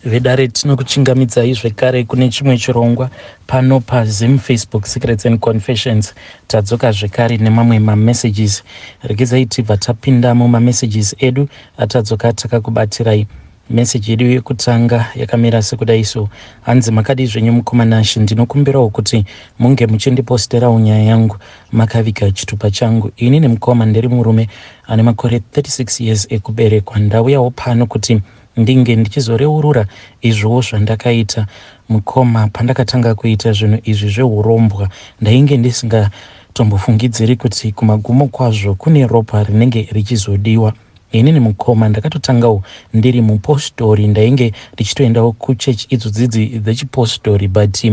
Vedare, tinokuchingamidzai zvekare kune chimwe chirongwa pano paZim Facebook Secrets and Confessions. Tadzoka zvekare nemamwe mamessages. Regedzai tibva tapinda mumamessages edu atadzoka takakubatirai. Meseji yedu yekutanga yakamira sekudai so. Hanzi, "Makadii zvenyu mukoma Nashe? Ndinokumbirawo kuti munge muchindiposterawo nyaya yangu makaviga chitupa changu. Ini nemukoma ndiri murume ane makore 36 years ekuberekwa. Ndauyawo pano kuti ndinge ndichizoreurura izvowo zvandakaita. Mukoma, pandakatanga kuita zvinhu izvi zveurombwa, ndainge ndisingatombofungidziri kuti kumagumo kwazvo kune ropa rinenge richizodiwa. Inini mukoma, ndakatotangawo ndiri mupostori. Ndainge ndichitoendawo kuchechi idzo dzidzi dzechipostori, but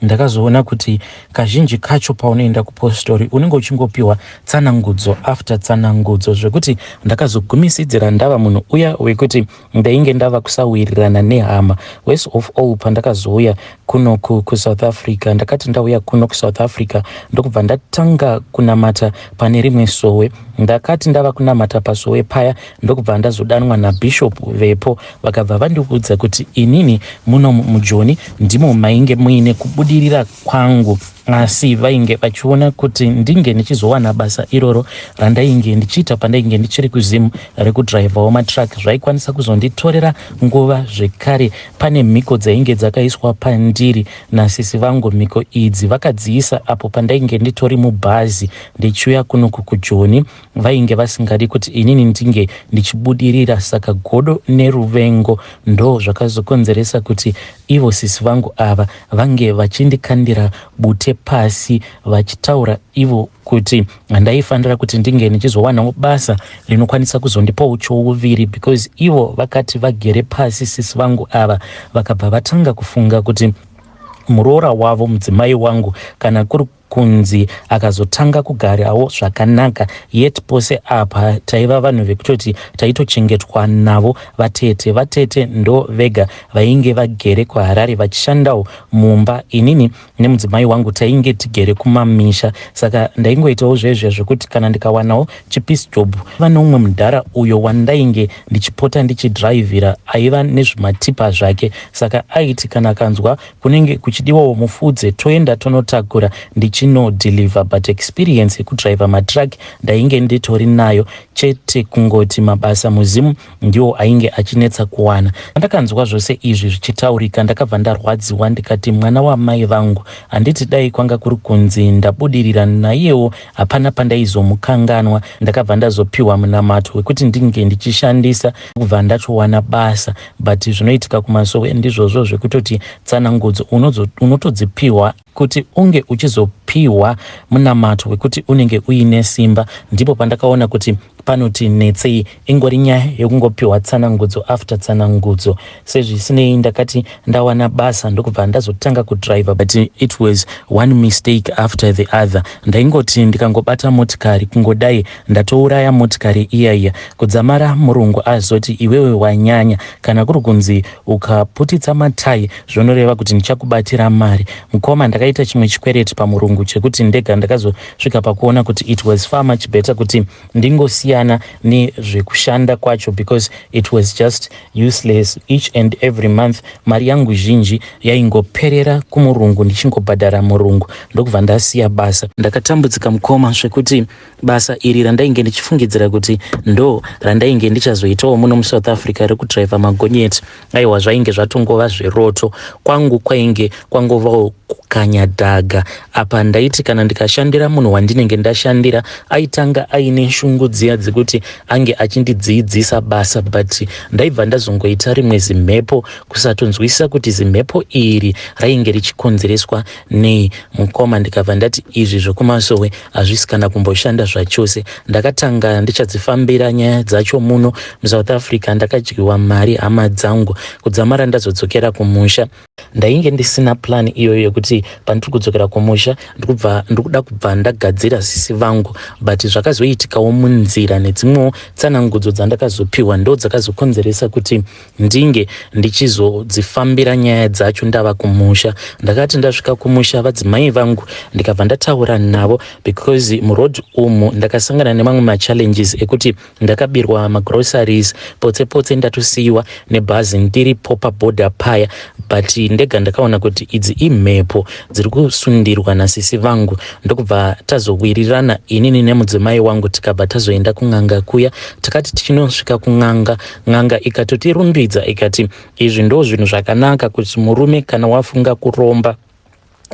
ndakazoona kuti kazhinji kacho paunoenda kupostori unenge uchingopiwa tsanangudzo after tsanangudzo, zvekuti ndakazogumisidzira ndava munhu uya wekuti ndainge ndava kusawirirana nehama. Worst of all, pandakazouya kuno kuSouth Africa, ndakati ndauya kuno kuSouth Africa, ndokubva ndatanga kunamata pane rimwe sowe. Ndakati ndava kunamata pasowe paya, ndokubva ndazodanwa nabishop vepo. Vakabva vandiudza kuti inini muno muJoni ndimo mainge muine kubudirira kwangu, asi vainge vachiona kuti ndinge ndichizowana basa iroro randainge ndichiita pandainge ndichiri kuZimu, rekudhiraivhawo matruck, zvaikwanisa kuzonditorera nguva. Zvekare pane mhiko dzainge dzakaiswa pandiri nasisi vangu. Mhiko idzi vakadziisa apo pandainge nditori mubhazi ndichiuya kunoku kuJoni. Vainge vasingadi kuti inini ndinge ndichibudirira, saka godo neruvengo ndo zvakazokonzeresa kuti ivo sisi vangu ava vange vachindikandira bute pasi, vachitaura ivo kuti handaifanira kuti ndinge ndichizowanawo basa rinokwanisa kuzondipawo chouviri, because ivo vakati vagere pasi, sisi vangu ava vakabva vatanga kufunga kuti muroora wavo, mudzimai wangu, kana kuri kunzi akazotanga kugarawo zvakanaka, yet pose apa taiva vanhu vekutoti taitochengetwa navo vatete. Vatete ndo vega vainge vagere kuHarare vachishandawo mumba. Inini nemudzimai wangu tainge tigere kumamisha, saka ndaingoitawo zvezve zvekuti kana ndikawanawo chipiece job, vane umwe mudhara uyo wandainge ndichipota ndichidhiraivhira aiva nezvimatipa zvake, saka aiti kana akanzwa kunenge kuchidiwawo mufudze, toenda tonotakura ndichinodhilivha. But experience yekudhiraivha matruck ndainge nditori nayo chete, kungoti mabasa muZimu ndiwo ainge achinetsa kuwana. Ndakanzwa zvose izvi zvichitaurika, ndakabva ndarwadziwa, ndikati mwana wamai vangu, handiti dai kwanga kuri kunzi ndabudirira naiyewo hapana pandaizomukanganwa. Ndakabva ndazopiwa munamato wekuti ndinge ndichishandisa, kubva ndatowana basa. But zvinoitika kumasowe ndizvozvo zvekutoti tsanangudzo unotodzipiwa kuti unge uchizopiwa munamato wekuti unenge uine simba. Ndipo pandakaona kuti panoti netsei, ingori nyaya yekungopiwa tsanangudzo after tsanangudzo. Sezvisinei, ndakati ndawana basa, ndokubva ndazotanga kudhiraivha, but it was one mistake after the other. Ndaingoti ndikangobata motikari kungodai, ndatouraya motikari iyaiya, kudzamara murungu azoti, 'Iwewe wanyanya. Kana kuri kunzi ukaputitsa matai, zvinoreva kuti ndichakubatira mari.' Mukoma, ndakaita chimwe chikwereti pamurungu chekuti ndega ndakazosvika pakuona kuti it was far much better kuti ndingosiyana nezvekushanda kwacho, because it was just useless. Each and every month mari yangu zhinji yaingoperera kumurungu, ndichingobhadhara murungu, ndokubva ndasiya basa. Ndakatambudzika mukoma, zvekuti basa iri randainge ndichifungidzira kuti ndo randainge ndichazoitawo muno muSouth Africa, rekudhiraivha magonyeti, aiwa, zvainge zvatongova zveroto kwangu, kwainge kwangovawo kukanya dhaga. Apa ndaiti kana ndikashandira munhu wandinenge ndashandira, aitanga aine shungu dziya dzekuti ange achindidziidzisa basa, but ndaibva ndazongoita rimwe zimhepo, kusatonzwisisa kuti zimhepo iri rainge richikonzereswa nei. Mukoma, ndikabva ndati izvi zvokumasowe hazvisi kana kumboshanda zvachose. Ndakatanga ndichadzifambira nyaya dzacho muno muSouth Africa. Ndakadyiwa mari, hama dzangu, kudzamara ndazodzokera kumusha. Ndainge ndisina plan iyoyo yekuti Pandiri kudzokera kumusha, ndikubva ndikuda kubva ndagadzira sisi vangu, but zvakazoitikawo munzira nedzimwewo tsanangudzo dzandakazopiwa ndo dzakazokonzeresa kuti ndinge ndichizodzifambira nyaya dzacho ndava kumusha. Ndakati ndasvika kumusha, vadzimai vangu ndikabva ndataura navo, because muroad umu ndakasangana nemamwe machallenges ekuti ndakabirwa magroceries potse potse, ndatosiyiwa nebhazi ndiripo pabhodha paya. But ndega ndakaona kuti idzi imhepo dziri kusundirwa nasisi vangu. Ndokubva tazowirirana inini nemudzimai wangu, tikabva tazoenda kun'anga kuya. Takati tichinosvika kun'anga, n'anga ikatotirumbidza, ikati izvi ndo zvinhu zvakanaka kuti murume kana wafunga kuromba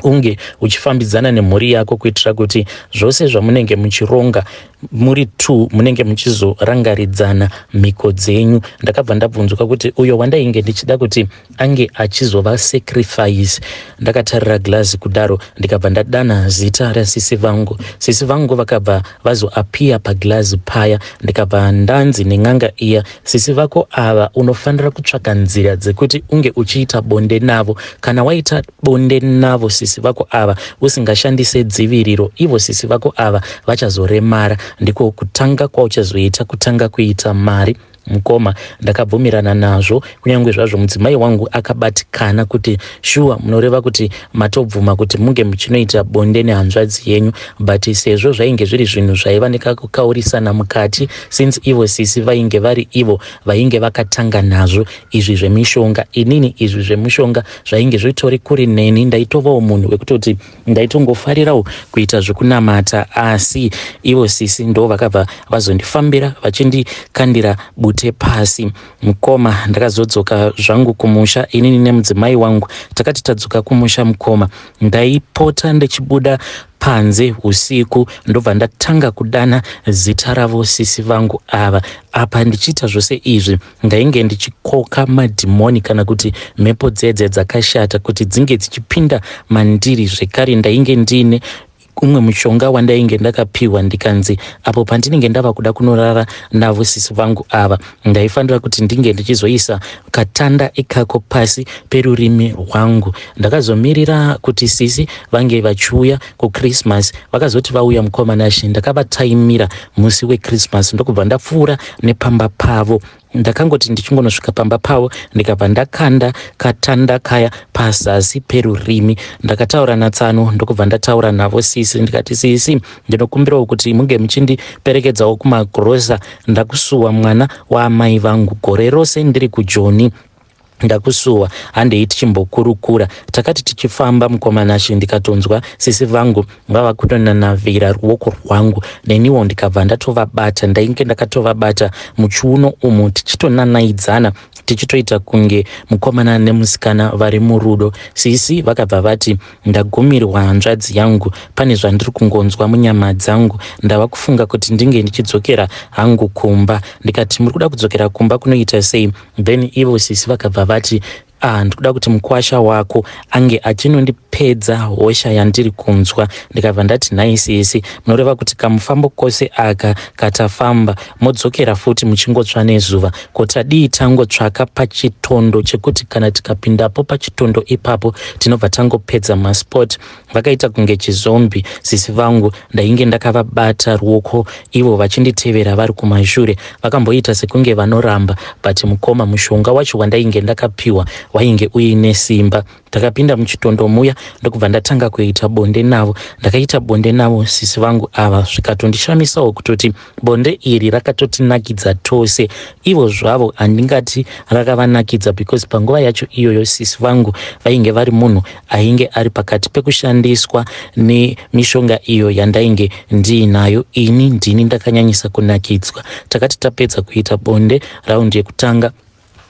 unge uchifambidzana nemhuri yako, kuitira kuti zvose zvamunenge muchironga muri two munenge muchizorangaridzana mhiko dzenyu. Ndakabva ndabvunzwa kuti uyo wandainge ndichida kuti ange achizova sacrifice. Ndakatarira glazi kudaro, ndikabva ndadana zita rasisi vangu. Sisi vangu vakabva vazoappear paglazi paya. Ndikabva ndanzi nen'anga iya, "Sisi vako ava unofanira kutsvaka nzira dzekuti unge uchiita bonde navo. Kana waita bonde navo sisi vako ava usingashandise dziviriro, ivo sisi vako ava vachazoremara. Ndiko kutanga kwauchazoita kutanga kuita mari." Mukoma, ndakabvumirana nazvo, kunyange zvazvo mudzimai wangu akabatikana kuti, "Shuwa, munoreva kuti matobvuma kuti munge muchinoita bonde nehanzvadzi yenyu?" But sezvo zvainge zviri zvinhu zvaiva nekakukaurisana mukati, since ivo sisi vainge vari ivo vainge vakatanga nazvo izvi zvemishonga, inini izvi zvemishonga zvainge zvitori kuri neni. Ndaitovawo munhu wekutoti ndaitongofarirawo kuita zvekunamata, asi ivo sisi ndo vakabva vazondifambira vachindikandira bute pasi. Mukoma, ndakazodzoka zvangu kumusha inini nemudzimai wangu. Takati tadzoka kumusha, mukoma, ndaipota ndichibuda panze usiku, ndobva ndatanga kudana zita ravo sisi vangu ava. Apa ndichiita zvose izvi, ndainge ndichikoka madhimoni kana kuti mhepo dzedze dzakashata kuti dzinge dzichipinda mandiri. Zvekare ndainge ndiine umwe mushonga wandainge ndakapiwa, ndikanzi apo pandinenge ndava kuda kunorara navo sisi vangu ava, ndaifanira kuti ndinge ndichizoisa katanda ikako pasi perurimi rwangu. Ndakazomirira kuti sisi vange vachiuya kuChristmas. Vakazoti vauya, mukoma Nashe, ndakavataimira musi weChristmas, ndokubva ndapfuura nepamba pavo. Ndakangoti ndichingonosvika pamba pavo, ndikabva ndakanda katanda kaya pazasi perurimi. Ndakataura natsano, ndokubva ndataura navo sisi, ndikati, "Sisi, ndinokumbirawo kuti munge muchindiperekedzawo kumagrosa. Ndakusuwa mwana waamai vangu, gore rose ndiri kuJoni, ndakusuwa. Handei tichimbokurukura." Takati tichifamba, mukoma Nashe, ndikatonzwa sisi vangu vava kutonanavira ruoko rwangu. Neniwo ndikabva ndatovabata, ndainge ndakatovabata muchiuno umu, tichitonanaidzana, tichitoita kunge mukomana nemusikana vari murudo. Sisi vakabva vati, "Ndagumirwa, hanzvadzi yangu. Pane zvandiri kungonzwa munyama dzangu. Ndava kufunga kuti ndinge ndichidzokera hangu kumba." Ndikati, "Muri kuda kudzokera kumba kunoita sei?" Then ivo sisi vakabva vati, "Ah, ndikuda kuti mukwasha wako ange achinondipedza hosha yandiri kunzwa." Ndikabva ndati, "Nhai sisi, munoreva kuti kamufambo kose aka katafamba modzokera futi muchingotsva nezuva? Ko tadii tangotsvaka pachitondo chekuti kana tikapindapo pachitondo ipapo tinobva tangopedza masport?" Vakaita kunge chizombi sisi vangu. Ndainge ndakavabata ruoko, ivo vachinditevera vari kumashure. Vakamboita sekunge vanoramba, but mukoma, mushonga wacho wandainge ndakapiwa wainge uine simba. Takapinda muchitondo muya, ndokubva ndatanga kuita bonde navo. Ndakaita bonde navo sisi vangu ava, zvikatondishamisawo kutoti bonde iri rakatotinakidza tose. Ivo zvavo handingati rakavanakidza, because panguva yacho iyoyo sisi vangu vainge vari munhu ainge ari pakati pekushandiswa nemishonga iyo yandainge ndiinayo. Ini ndini ndakanyanyisa kunakidzwa. Takati tapedza kuita bonde raundi yekutanga,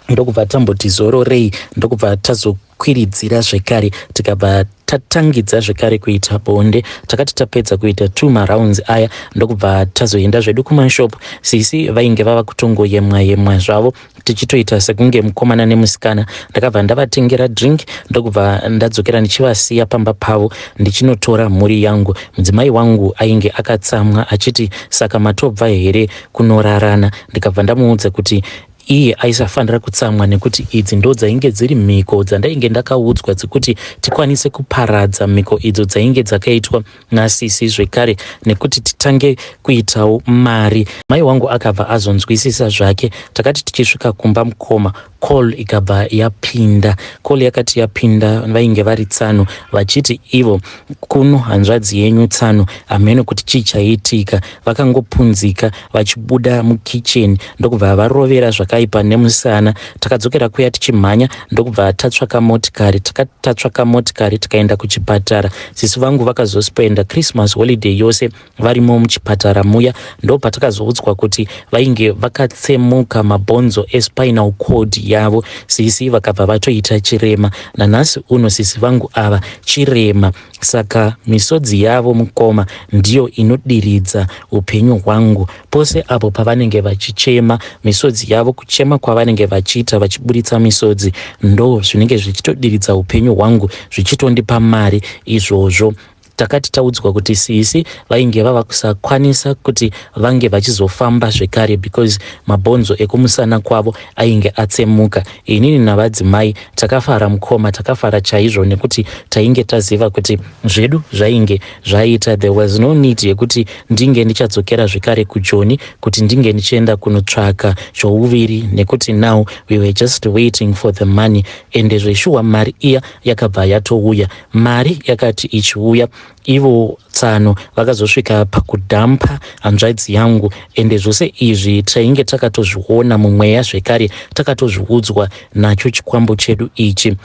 ndokubva tamboti zororei, ndokubva tazokwiridzira zvekare, tikabva tatangidza zvekare kuita bonde. Takati tapedza kuita two marounds aya, ndokubva tazoenda zvedu kumashopu. Sisi vainge vava kutongoyemwa yemwa zvavo, tichitoita sekunge mukomana nemusikana. Ndakabva ndavatengera drink, ndokubva ndadzokera ndichivasiya pamba pavo ndichinotora mhuri yangu. Mudzimai wangu ainge akatsamwa achiti, "Saka matobva here kunorarana?" Ndikabva ndamuudza kuti Iye aisafanira kutsamwa nekuti idzi ndo dzainge dziri mhiko dzandainge ndakaudzwa dzekuti tikwanise kuparadza mhiko idzo dzainge dzakaitwa nasisi zvekare nekuti titange kuitawo mari. Mai wangu akabva azonzwisisa zvake. Takati tichisvika kumba mukoma, call ikabva yapinda. Call yakati yapinda vainge vari tsano vachiti ivo kuno hanzvadzi yenyu tsano hameno kuti chii chaiitika. Vakangopunzika vachibuda mukitchen ndokubva varovera zvakaipa nemusana. Takadzokera kuya tichimhanya ndokubva tatsvaka motikari. Takati tatsvaka motikari tikaenda kuchipatara. Sisi vangu vakazospenda Christmas holiday yose varimo muchipatara muya. Ndopatakazoudzwa kuti vainge vakatsemuka mabhonzo espinal cord yavo. Sisi vakabva vatoita chirema. Nanhasi uno sisi vangu ava chirema. Saka misodzi yavo mukoma ndiyo inodiridza upenyu hwangu. Pose apo pavanenge vachichema, misodzi yavo, kuchema kwavanenge vachiita vachiburitsa misodzi ndo zvinenge zvichitodiridza upenyu hwangu, zvichitondipa mari izvozvo. Takati taudzwa kuti sisi vainge vava kusakwanisa kuti vange vachizofamba zvekare because mabhonzo ekumusana kwavo ainge atsemuka. Inini navadzimai takafara mukoma, takafara chaizvo nekuti tainge taziva kuti zvedu zvainge zvaita. There was no need yekuti ndinge ndichadzokera zvekare kuJoni kuti ndinge ndichienda kunotsvaka chouviri nekuti now we were just waiting for the money. Ende zveshuwa mari iya yakabva yatouya. Mari yakati ichiuya ivo tsano vakazosvika pakudhampa hanzvadzi yangu, ende zvose izvi tainge takatozviona mumweya zvekare takatozviudzwa nacho chikwambo chedu ichi.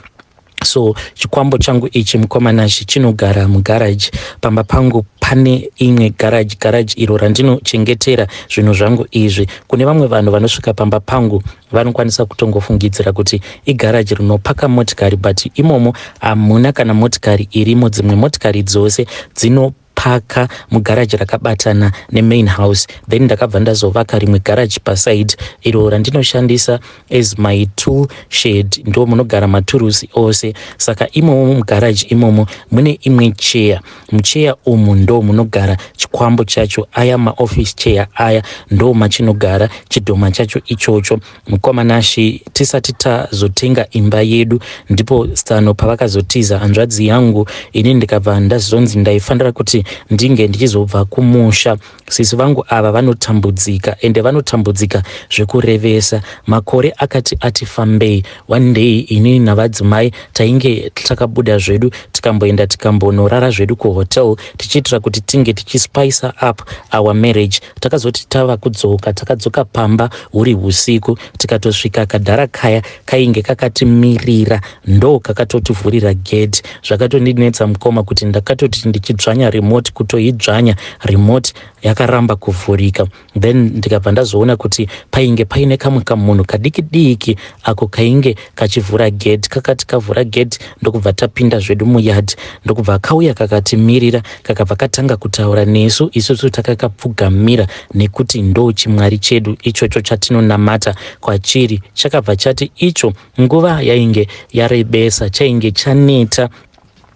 So chikwambo changu ichi mukoma Nashi chinogara mugaraji pamba pangu. Pane imwe garaji, garaji iro randinochengetera zvinhu zvangu izvi. Kune vamwe vanhu vanosvika pamba pangu vanokwanisa kutongofungidzira kuti igaraji rinopaka motikari, but imomo hamuna kana motikari irimo. Dzimwe motikari dzose dzinopaka mugaraji rakabatana nemain house. Then ndakabva ndazovaka rimwe garaji paside iro randinoshandisa as my tool shed, ndo munogara maturusi ose. Saka imomo mugaraji imomo mune imwe cheya. Mucheya umu ndo munogara chikwambo chacho, aya maoffice chair aya, ndo machinogara chidhoma chacho ichocho. Mukoma Nashi, tisati tazotenga imba yedu ndipo tsano pavakazotiza hanzvadzi yangu. Ini ndikabva ndazonzi ndaifanira kuti ndinge ndichizobva kumusha. Sisi vangu ava vanotambudzika, ende vanotambudzika zvekurevesa. Makore akati ati fambei, one day inini navadzimai tainge takabuda zvedu, tikamboenda tikambonorara zvedu kuhotel tichiitira kuti tinge tichispice up our marriage. Takazoti tava kudzoka, takadzoka pamba huri usiku, tikatosvika kadhara kaya kainge kakatimirira, ndo kakatotivhurira gate. Zvakatondinetsa mukoma kuti ndakatoti ndichidzvanya remote, kutoidzvanya remote yakaramba kuvhurika. Then ndikabva ndazoona kuti painge paine kamwe kamunhu kadiki diki ako kainge kachivhura gate. Kakati kavhura gate ndokubva tapinda zvedu muyard, ndokubva kauya kakatimirira, kakabva katanga kutaura nesu. Isusu takakapfugamira nekuti ndo chimwari chedu ichocho chatinonamata kwachiri. Chakabva chati icho nguva yainge yarebesa, chainge chaneta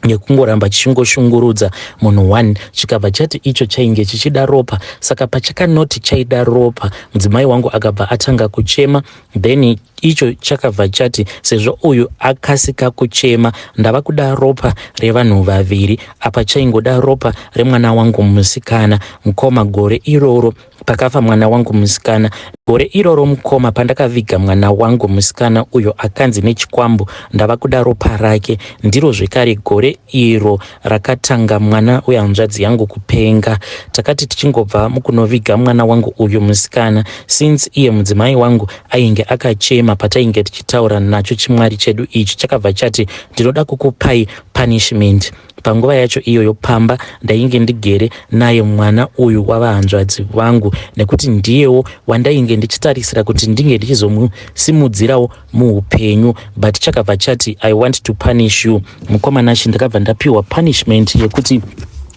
nekungoramba chichingoshungurudza munhu one. Chikabva chati icho chainge chichida ropa. Saka pachakanoti chaida ropa, mudzimai wangu akabva atanga kuchema. Then icho chakabva chati sezvo uyu akasika kuchema, ndava kuda ropa revanhu vaviri. Apa chaingoda ropa remwana wangu musikana. Mukoma, gore iroro pakafa mwana wangu musikana, gore iroro mukoma pandakaviga mwana wangu musikana uyo akanzi nechikwambo ndava kuda ropa rake, ndiro zvekare gore iro rakatanga mwana wehanzvadzi yangu kupenga. Takati tichingobva mukunoviga mwana wangu uyu musikana, since iye mudzimai wangu ainge akachema patainge tichitaura nacho chimwari chedu ichi, chakabva chati ndinoda kukupai punishment. Panguva yacho iyoyo pamba ndainge ndigere naye mwana uyu wavahanzvadzi vangu, nekuti ndiyewo wandainge ndichitarisira kuti ndinge ndichizomusimudzirawo muupenyu. But chakabva chati, "I want to punish you." Mukoma Nashi, ndakabva ndapiwa punishment yekuti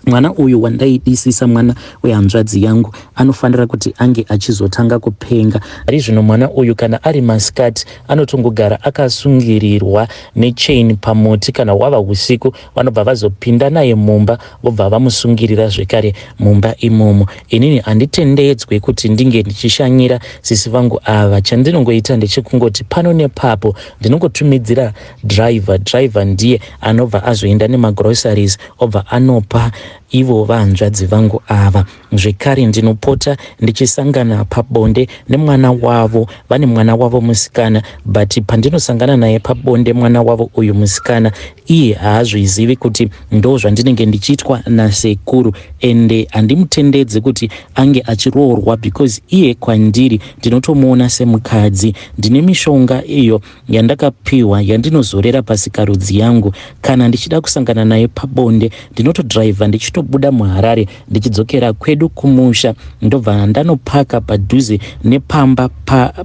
Mwana uyu wandaidisisa, mwana wehanzvadzi yangu, anofanira kuti ange achizotanga kupenga. Ari zvino mwana uyu kana ari masikati anotongogara akasungirirwa nechain pamuti. Kana hwava usiku vanobva vazopinda naye mumba, vobva vamusungirira zvekare mumba imomo. Inini handitendedzwe kuti ndinge ndichishanyira sisi vangu ava. Chandinongoita ndechekungoti pano nepapo ndinongotumidzira driver. Driver ndiye anobva azoenda nemagroceries, obva anopa ivo vahanzvadzi vangu ava. Zvekare ndinopota ndichisangana pabonde nemwana wavo. Vane mwana wavo musikana, but pandinosangana naye pabonde mwana wavo uyu musikana, iye haazvizivi kuti ndo zvandinenge ndichiitwa nasekuru, ende handimutendedzi kuti ange achiroorwa because iye kwandiri ndinotomuona semukadzi. Ndine mishonga iyo yandakapiwa yandinozorera pasikarudzi yangu. Kana ndichida kusangana naye pabonde, ndinotodhiraivha ndichitobuda muHarare ndichidzokera kwedu kumusha, ndobva ndanopaka padhuze nepamba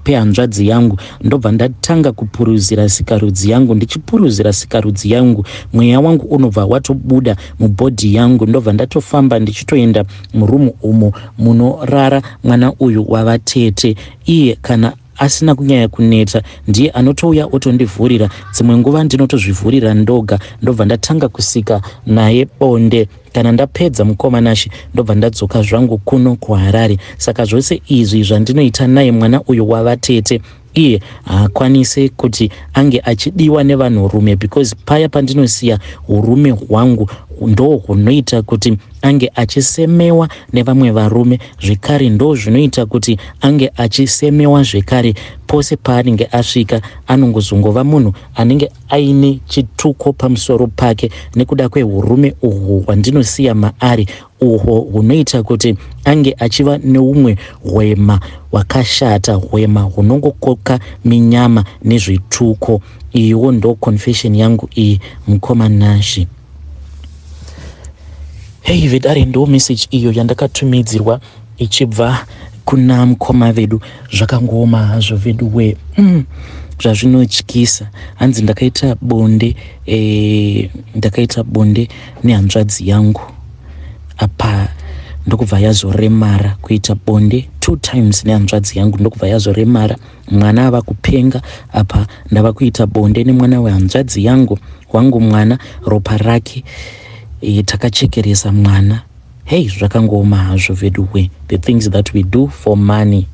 pehanzvadzi yangu, ndobva ndatanga kupuruzira sikarudzi yangu. Ndichipuruzira sikarudzi yangu, mweya wangu unobva watobuda mubhodhi yangu, ndobva ndatofamba ndichitoenda murumu umo munorara mwana uyu wavatete. Iye kana asina kunyanya kuneta ndiye anotouya otondivhurira. Dzimwe nguva ndinotozvivhurira ndoga, ndobva ndatanga kusika naye bonde. Kana ndapedza, mukoma Nashe, ndobva ndadzoka zvangu kuno kuHarare. Saka zvose izvi zvandinoita naye mwana uyu wavatete, iye haakwanisi kuti ange achidiwa nevanhurume because paya pandinosiya urume hwangu ndo hunoita kuti ange achisemewa nevamwe varume. Zvekare ndo zvinoita kuti ange achisemewa zvekare. Pose paanenge asvika anongozongova munhu anenge aine chituko pamusoro pake nekuda kweurume uhwu hwandinosiya maari, uhwo hunoita kuti ange achiva neumwe hwema hwakashata, hwema hunongokoka minyama nezvituko. Iyiwo ndo confession yangu iyi, mukoma Nashe. Hei vedare, ndo message iyo yandakatumidzirwa ichibva kuna mukoma vedu. Zvakangooma hazvo vedu we. Zvazvinotyisa. Hanzi ndakaita bonde ndakaita bonde nehanzvadzi yangu apa, ndokubva yazoremara. Kuita bonde two times nehanzvadzi yangu, ndokubva yazoremara, mwana ava kupenga. Apa ndava kuita bonde nemwana wehanzvadzi yangu, wangu mwana, ropa rake takachekeresa mwana. Hei, zvakangooma hazvo vedu we, the things that we do for money.